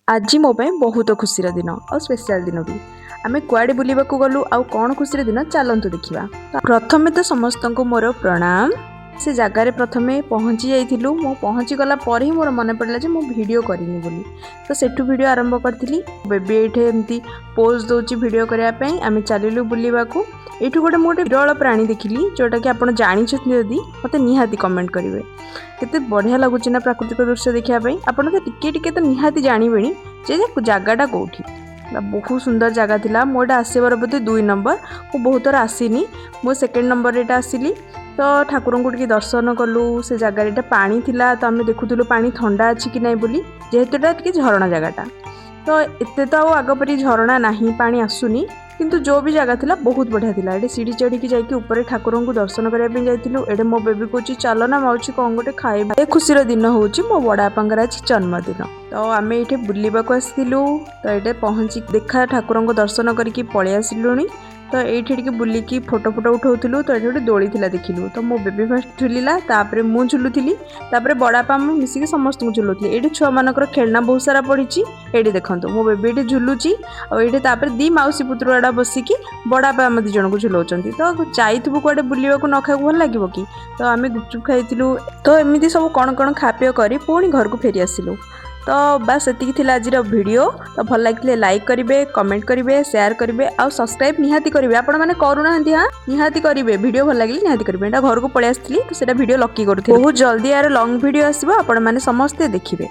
ଆଜି ମୋ ପାଇଁ ବହୁତ ଖୁସିର ଦିନ ଆଉ ସ୍ପେଶାଲ ଦିନ ବି। ଆମେ କୁଆଡ଼େ ବୁଲିବାକୁ ଗଲୁ ଆଉ କ'ଣ ଖୁସିର ଦିନ, ଚାଲନ୍ତୁ ଦେଖିବା। ପ୍ରଥମେ ତ ସମସ୍ତଙ୍କୁ ମୋର ପ୍ରଣାମ। ସେ ଜାଗାରେ ପ୍ରଥମେ ପହଞ୍ଚି ଯାଇଥିଲୁ। ମୁଁ ପହଞ୍ଚି ଗଲା ପରେ ହିଁ ମୋର ମନେ ପଡ଼ିଲା ଯେ ମୁଁ ଭିଡ଼ିଓ କରିନି ବୋଲି। ତ ସେଠୁ ଭିଡ଼ିଓ ଆରମ୍ଭ କରିଥିଲି। ବେବି ଏଇଠି ଏମିତି ପୋଜ୍ ଦେଉଛି ଭିଡ଼ିଓ କରିବା ପାଇଁ। ଆମେ ଚାଲିଲୁ ବୁଲିବାକୁ। ଏଇଠୁ ମୁଁ ଗୋଟେ ବିରଳ ପ୍ରାଣୀ ଦେଖିଲି, ଯେଉଁଟାକି ଆପଣ ଜାଣିଛନ୍ତି ଯଦି ମୋତେ ନିହାତି କମେଣ୍ଟ କରିବେ। କେତେ ବଢ଼ିଆ ଲାଗୁଛି ନା ପ୍ରାକୃତିକ ଦୃଶ୍ୟ ଦେଖିବା ପାଇଁ? ଆପଣ ତ ଟିକେ ଟିକେ ତ ନିହାତି ଜାଣିବେଣି ଯେ ଜାଗାଟା କେଉଁଠି। ବହୁତ ସୁନ୍ଦର ଜାଗା ଥିଲା। ମୁଁ ଏଇଟା ଆସିବାର ବୋଧେ 2 ନମ୍ବର। ମୁଁ ବହୁତ ଥର ଆସିନି, ମୁଁ ସେକେଣ୍ଡ ନମ୍ବରରେ ଏଇଟା ଆସିଲି। ତ ଠାକୁରଙ୍କୁ ଟିକେ ଦର୍ଶନ କଲୁ। ସେ ଜାଗାରେ ଏଇଟା ପାଣି ଥିଲା, ତ ଆମେ ଦେଖୁଥିଲୁ ପାଣି ଥଣ୍ଡା ଅଛି କି ନାହିଁ ବୋଲି, ଯେହେତୁ ଏଇଟା ଟିକେ ଝରଣା ଜାଗାଟା। ତ ଏତେ ତ ଆଉ ଆଗ ପରି ଝରଣା ନାହିଁ, ପାଣି ଆସୁନି, କିନ୍ତୁ ଯେଉଁ ବି ଜାଗା ଥିଲା ବହୁତ ବଢ଼ିଆ ଥିଲା। ଏଠି ସିଢ଼ି ଚଢ଼ିକି ଯାଇକି ଉପରେ ଠାକୁରଙ୍କୁ ଦର୍ଶନ କରିବା ପାଇଁ ଯାଇଥିଲୁ। ଏଠି ମୋ ବେବି କହୁଛି, "ଚାଲ ନା ମାଉସୀ, କ'ଣ ଗୋଟେ ଖାଇବା।" ଏ ଖୁସିର ଦିନ ହେଉଛି ମୋ ବଡ଼ ବାପାଙ୍କର ଆଜି ଜନ୍ମଦିନ। ତ ଆମେ ଏଇଠି ବୁଲିବାକୁ ଆସିଥିଲୁ। ତ ଏଇଠି ପହଞ୍ଚି ଦେଖା ଠାକୁରଙ୍କୁ ଦର୍ଶନ କରିକି ପଳେଇ ଆସିଲୁଣି। ତ ଏଇଠି ଟିକେ ବୁଲିକି ଫଟୋ ଫଟୋ ଉଠାଉଥିଲୁ। ତ ଏଠି ଗୋଟେ ଦୋଳି ଥିଲା ଦେଖିଲୁ। ତ ମୋ ବେବି ଫାଷ୍ଟ ଝୁଲିଲା, ତାପରେ ମୁଁ ଝୁଲୁଥିଲି, ତାପରେ ବଡ଼ବାପା ମୁଁ ମିଶିକି ସମସ୍ତଙ୍କୁ ଝୁଲୁଥିଲି। ଏଇଠି ଛୁଆମାନଙ୍କର ଖେଳନା ବହୁତ ସାରା ପଡ଼ିଛି। ଏଇଠି ଦେଖନ୍ତୁ, ମୋ ବେବି ଏଇଠି ଝୁଲୁଛି ଆଉ ଏଇଠି ତାପରେ ଦି ମାଉସୀ ପୁତୁରାଟା ବସିକି ବଡ଼ବାପା ଆମ ଦୁଇ ଜଣଙ୍କୁ ଝୁଲଉଛନ୍ତି। ତ ଯାଇଥିବୁ କୁଆଡ଼େ ବୁଲିବାକୁ, ନ ଖାଇବାକୁ ଭଲ ଲାଗିବ କି? ତ ଆମେ ଗୁପଚୁପ୍ ଖାଇଥିଲୁ। ତ ଏମିତି ସବୁ କ'ଣ କ'ଣ ଖାପିଅ କରି ପୁଣି ଘରକୁ ଫେରି ଆସିଲୁ। ତ ବାସ୍, ଏତିକି ଥିଲା ଆଜିର ଭିଡ଼ିଓ। ତ ଭଲ ଲାଗିଥିଲେ ଲାଇକ୍ କରିବେ, କମେଣ୍ଟ କରିବେ, ସେୟାର କରିବେ ଆଉ ସବସ୍କ୍ରାଇବ୍ ନିହାତି କରିବେ। ଆପଣମାନେ କରୁନାହାନ୍ତି। ହଁ, ନିହାତି କରିବେ। ଭିଡ଼ିଓ ଭଲ ଲାଗିଲେ ନିହାତି କରିବେ। ଏଇଟା ଘରକୁ ପଳେଇ ଆସିଥିଲି, ତ ସେଇଟା ଭିଡ଼ିଓ ଲକି କରୁଥିଲି। ବହୁତ ଜଲ୍ଦି ଏହାର ଲଙ୍ଗ୍ ଭିଡ଼ିଓ ଆସିବ, ଆପଣମାନେ ସମସ୍ତେ ଦେଖିବେ।